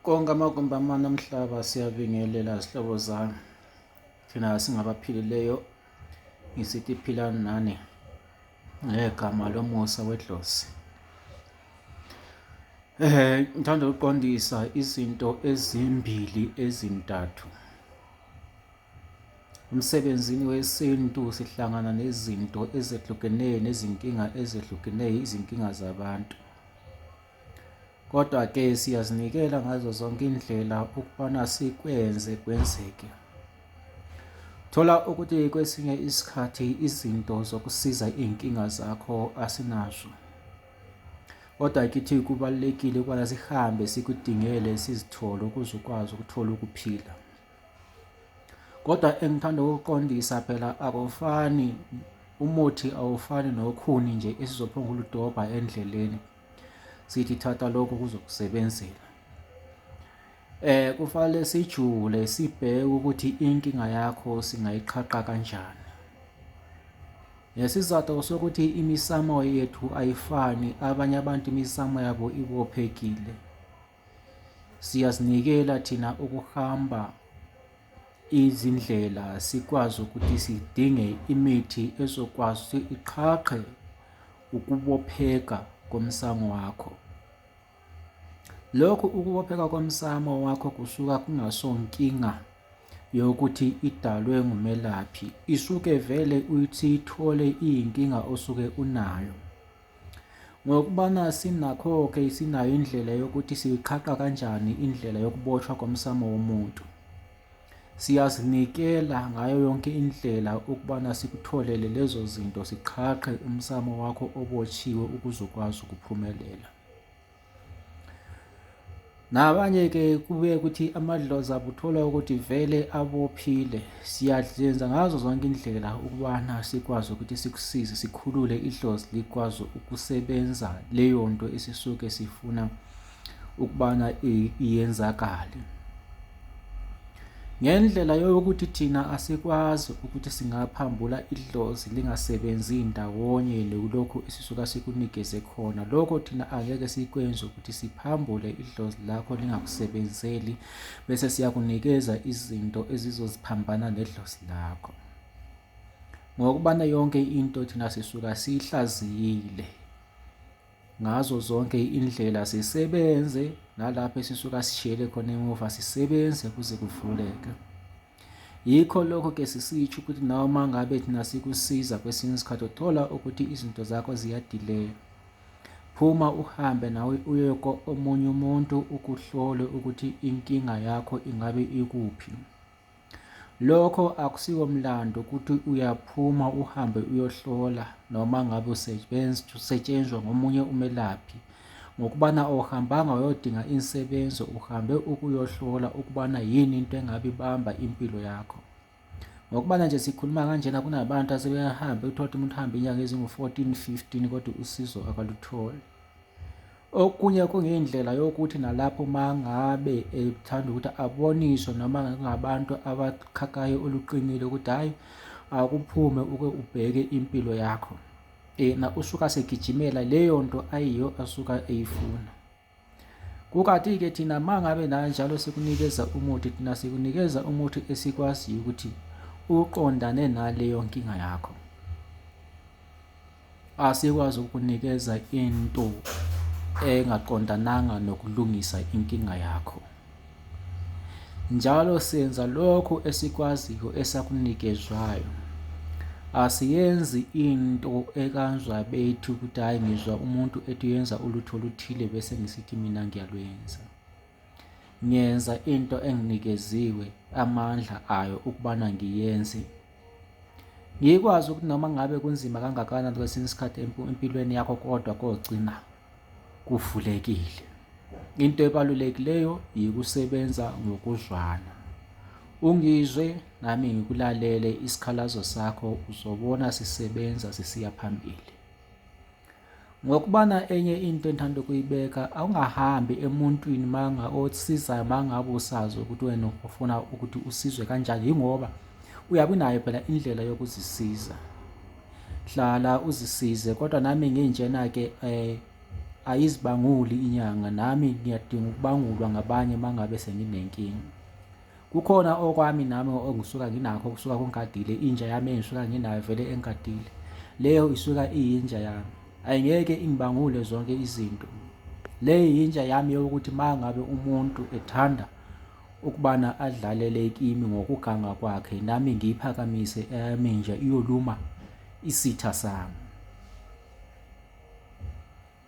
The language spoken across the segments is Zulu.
Konke amagumbi amane omhlaba siyabingelela zihlobo zami. Thina singabaphilileyo ngisithi philani nani ngegama lomusa wedlozi. Ngithanda ukuqondisa izinto ezimbili ezintathu. Emsebenzini wesintu sihlangana nezinto ezehlukeneyo nezinkinga ezehlukeneyo, izinkinga zabantu. Kodwa-ke siyazinikela ngazo zonke indlela ukubana sikwenze kwenzeke. Thola ukuthi kwesinye isikhathi izinto zokusiza iy'nkinga zakho asinazo. Kodwa kithi kubalulekile ukubana sihambe sikudingele sizithole ukuze ukwazi ukuthola ukuphila. Kodwa engithanda ukuqondisa phela akufani umuthi awufani nokhuni nje esizophonga uludobha endleleni. Sithi thatha lokhu kuzokusebenzela. Kufanele sijule sibheke ukuthi inkinga yakho singayiqhaqha kanjani. Ngesizathu sokuthi imisamo yethu ayifani, abanye abantu imisamo yabo ibophekile. Siyazinikela thina ukuhamba izindlela sikwazi ukuthi sidinge imithi ezokwazi ukuthi iqhaqhe ukubopheka komsamo wakho. Lokhu ukubopheka komsamo wakho kusuka kungasonkinga yokuthi idalwe ngumelaphi, isuke vele uyithi ithole iyinkinga osuke unayo. Ngokubana sinakho-ke sinayo indlela yokuthi siyiqhaqha kanjani indlela yokubotshwa komsamo womuntu. Siyazinikela ngayo yonke indlela ukubana sikutholele lezo zinto siqhaqhe umsamo wakho obotshiwe ukuze ukwazi ukuphumelela. Nabanye-ke kube ukuthi amadlozi abo uthola ukuthi vele abophile. Siyazenza ngazo zonke indlela ukubana sikwazi ukuthi sikusize sikhulule idlozi likwazi ukusebenza leyo nto esisuke sifuna ukubana iyenzakale. Ngendlela yokuthi thina asikwazi ukuthi singaphambula idlozi lingasebenzi ndawonye lokhu esisuka sikunikeze khona. Lokho thina angeke sikwenze ukuthi siphambule idlozi lakho lingakusebenzeli bese siyakunikeza izinto ezizoziphambana nedlozi lakho. Ngokubana yonke into thina sisuka siyihlaziyile. Ngazo zonke indlela sisebenze nalapho esisuka sishiyele khona emuva sisebenze kuze kuvuleke. Yikho lokho ke sisitsho ukuthi noma ngabe thina sikusiza kwesinye isikhathi uthola ukuthi izinto zakho ziyadileya. Phuma uhambe nawe uye komunye umuntu ukuhlole ukuthi inkinga yakho ingabe ikuphi. Lokho akusiwo mlando ukuthi uyaphuma uhambe uyohlola noma ngabe usetshenzwa ngomunye umelaphi ngokubana awuhambanga uyodinga insebenzo uhambe ukuyohlola ukubana yini into engabe ibamba impilo yakho. Ngokubana nje sikhuluma kanjena kunabantu asebehambe uthole ukuthi umuntu uhambe inyanga ezingu-14 15 kodwa usizo akalutholi. Okunye kungeyindlela yokuthi nalapho mangabe ethanda ukuthi aboniswe noma ngabantu abakhakayo oluqinile ukuthi hhayi akuphume uke ubheke impilo yakho. Yena usuka segijimela leyo nto ayiyo asuka eyifuna. Kukanti-ke thina mangabe nanjalo sikunikeza umuthi thina sikunikeza umuthi esikwaziyo ukuthi uqondane naleyo nkinga yakho. Asikwazi ukukunikeza into engaqondananga nokulungisa inkinga yakho. Njalo senza lokhu esikwaziyo esakunikezwayo. Asiyenzi into ekanzwa bethi ukuthi hhayi ngizwa umuntu ethi uyenza ulutho oluthile bese ngisithi mina ngiyalwenza. Ngiyenza into enginikeziwe amandla ayo ukubana ngiyenze. Ngikwazi ukuthi noma ngabe kunzima kangakanani kwesinye isikhathi empilweni yakho kodwa kogcina kuvulekile. Into ebalulekileyo yikusebenza ngokuzwana. Ungizwe nami ngikulalele isikhalazo sakho uzobona sisebenza sisiya phambili. Ngokubana enye into engithanda ukuyibeka awungahambi emuntwini manga osizayo mangabe usazi ukuthi wena ufuna ukuthi usizwe kanjani yingoba uyabe unayo phela indlela yokuzisiza. Hlala uzisize kodwa nami nginjena-ke eh. ayizibanguli inyanga, nami ngiyadinga ukubangulwa ngabanye uma ngabe senginenkinga. Kukhona okwami nami engisuka nginakho okusuka kungadile, inja yami engisuka nginayo vele engadile. Leyo isuka iyinja yami. Ayingeke ingibangule zonke izinto. Le yinja yami yokuthi uma ngabe umuntu ethanda ukubana adlalele kimi ngokuganga kwakhe nami ngiyiphakamise eyami inja iyoluma isitha sami.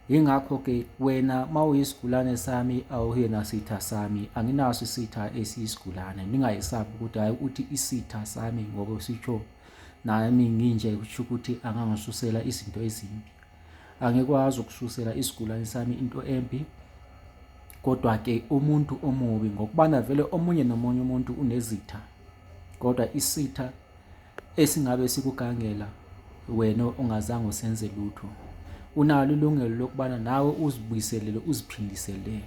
Yingakho-ke wena uma uyisigulane sami awuyena sitha sami, anginaso isitha esiyisigulane. Ningayisabi ukuthi hhayi uthi isitha sami ngoba sitsho nami nginje kusho ukuthi angangisusela izinto ezimbi. Angikwazi ukususela isigulane sami into embi kodwa-ke umuntu omubi ngokubana vele omunye nomunye umuntu unezitha kodwa isitha esingabe sikugangela wena ongazange usenze lutho. Unalo ilungelo lokubana nawe uzibuyiselele uziphindiselele.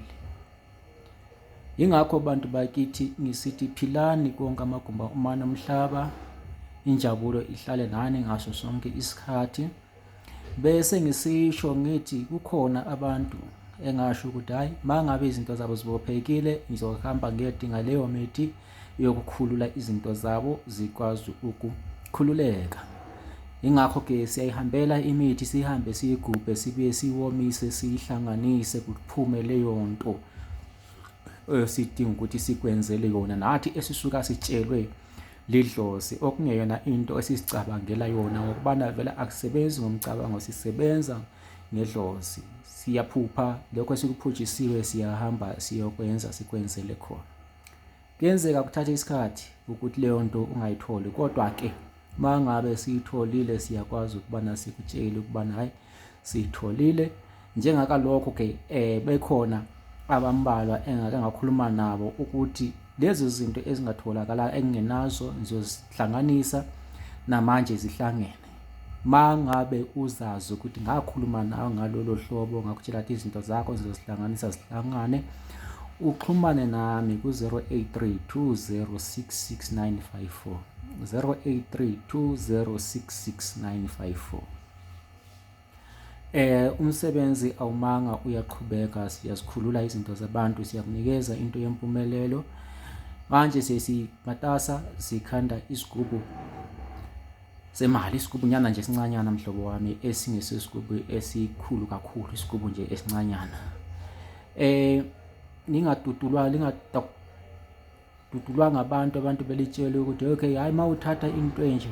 Yingakho bantu bakithi ngisithi philani konke amagumba omane omhlaba, injabulo ihlale nani ngaso sonke isikhathi. Bese ngisisho ngithi kukhona abantu engasho ukuthi hhayi mangabe izinto zabo zibophekile ngizohamba ngiyodinga leyo mithi yokukhulula izinto zabo zikwazi ukukhululeka. Yingakho-ke siyayihambela imithi sihambe siyigubhe sibuye siyiwomise siyihlanganise kuphume leyo nto esidinga ukuthi sikwenzele yona nathi esisuka sitshelwe lidlozi okungeyona into esizicabangela yona ngokubana vele akusebenzi ngomcabango sisebenza ngedlozi siyaphupha lokho esikuphutshisiwe siyahamba siyokwenza sikwenzele khona. Kuyenzeka kuthathe isikhathi ukuthi leyo nto ungayitholi kodwa ke uma ngabe siyitholile siyakwazi ukubana sikutshele ukubana hayi siyitholile njengakalokho ke eh bekhona abambalwa engake ngakhuluma nabo ukuthi lezi zinto ezingatholakala engingenazo ngizozihlanganisa namanje zihlangene Mangabe uzazi ukuthi ngakhuluma nawe ngalolo hlobo ngakutshela ukuthi izinto zakho ngizozihlanganisa zihlangane, uxhumane nami ku-083 2066954 083 2066954. Umsebenzi awumanga uyaqhubeka, siyazikhulula izinto zabantu, siyakunikeza into yempumelelo. Manje sesimatasa sikhanda isigubhu semali, isigubunyana nje esincanyana mhlobo wami, esingesesigubhu esikhulu kakhulu, isigubhu nje esincanyana. Ningadudulwa lingadudulwa ngabantu, abantu belitshele ukuthi okay, hhayi uma uthatha into enje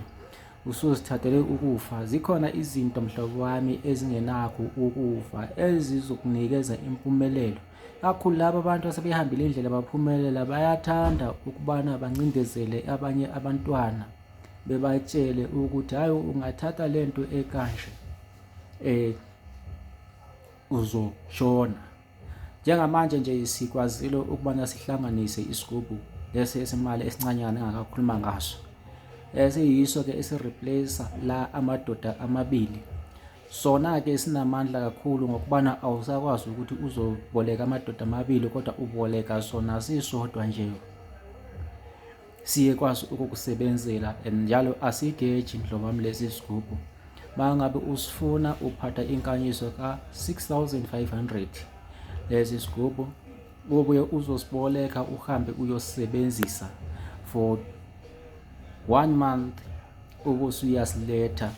usuzithathele ukufa. Zikhona izinto mhlobo wami ezingenakho ukufa ezizokunikeza impumelelo. Kakhulu laba abantu asebehambile indlela baphumelela bayathanda ukubana bancindezele abanye abantwana bebatshele ukuthi hhayi ungathatha lento ekanje uzoshona. Njengamanje nje sikwazile ukubana sihlanganise isigubhu lesi esimali esincanyana engakakhuluma ngaso. Esiyiso-ke esi-replace la amadoda amabili. Sona-ke sinamandla kakhulu ngokubana awusakwazi ukuthi uzoboleka amadoda amabili kodwa uboleka sona sisodwa nje. Siyekwazi ukukusebenzela and njalo asigeji mhlobo wami lesi sigubhu. Mangabe usifuna uphatha inkanyiso ka-6500 lesi sigubhu ubuye uzosiboleka uhambe uyosebenzisa for one month ubusuyasiletha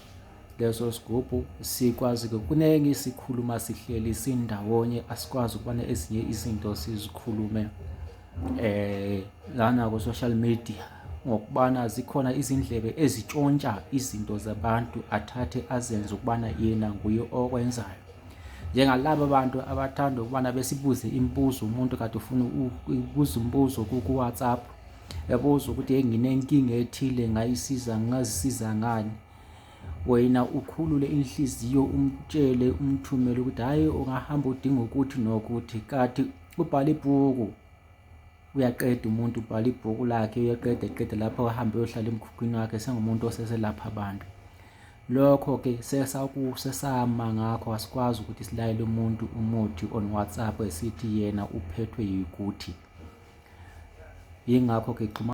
leso sigubhu sikwazi-ke kuningi sikhuluma sihleli sindawonye asikwazi ukubana ezinye izinto sizikhulume lana ku-social media ngokubana zikhona izindlebe ezitshontsha izinto zabantu athathe azenze ukubana yena nguye okwenzayo njengalaba bantu abathanda ukubana besibuze imibuzo umuntu kade ufuna ukubuza umbuzo ku-WhatsApp ebuza ukuthi hey nginenkinga ethile ngayisiza ngingazisiza ngani wena ukhulule inhliziyo umtshele umthumele ukuthi hhayi ungahamba udinga ukuthi nokuthi kathi ubhala ibhuku uyaqeda umuntu ubhala ibhuku lakhe uyaqeda eqeda lapho ahambe uyohlala emkhukhwini wakhe sengumuntu oseselapha abantu lokho-ke sesama ngakho asikwazi ukuthi silayele umuntu umuthi on WhatsApp esithi yena uphethwe yikuthi yingakho-ke xhuma.